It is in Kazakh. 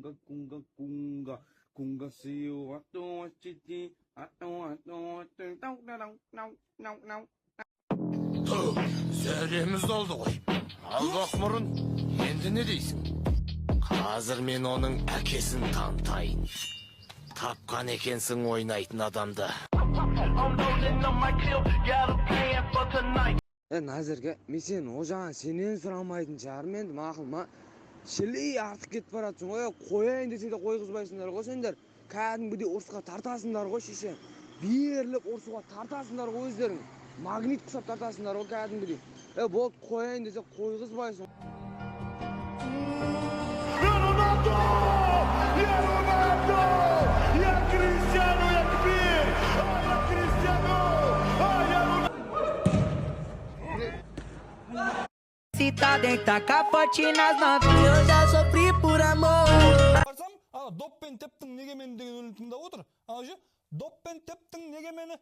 Кунга, кунга, кунга, кунга сиу, ату, ачити, ату, ату, ату, тау, тау, тау, тау, тау. Зәреміз долды ғой. Ал, боқмұрын, енді не дейсің? Қазір мен оның әкесін танытайын. Тапқан екенсің ойнайтын адамды. Е, Назерке, мен сен о жағын сенен сұрамайтын шығармын енді, мақұл ма? Шілей артық кетіп баратсың ғой, е, қояйын десе де қойғызбайсыңдар ғой сендер. Кәдімгідей ұрысқа тартасыңдар ғой, шеше. Беріліп ұрысуға тартасыңдар ғой өздерің. Магнит құсап тартасыңдар ғой кәдімгідей. Е, болды, қояйын десе қойғызбайсың. Ronaldo! يا رونالدو! يا كريستيانو يا كبير! آه يا كريستيانو! آه يا رونالدو! Se tá dentro, taca forte nas nove. Eu já sofri por amor. Барсам, ана «Доппен тептің неге мені» деген өлең тыңдап отыр. Ана же «Доппен тептің неге мені».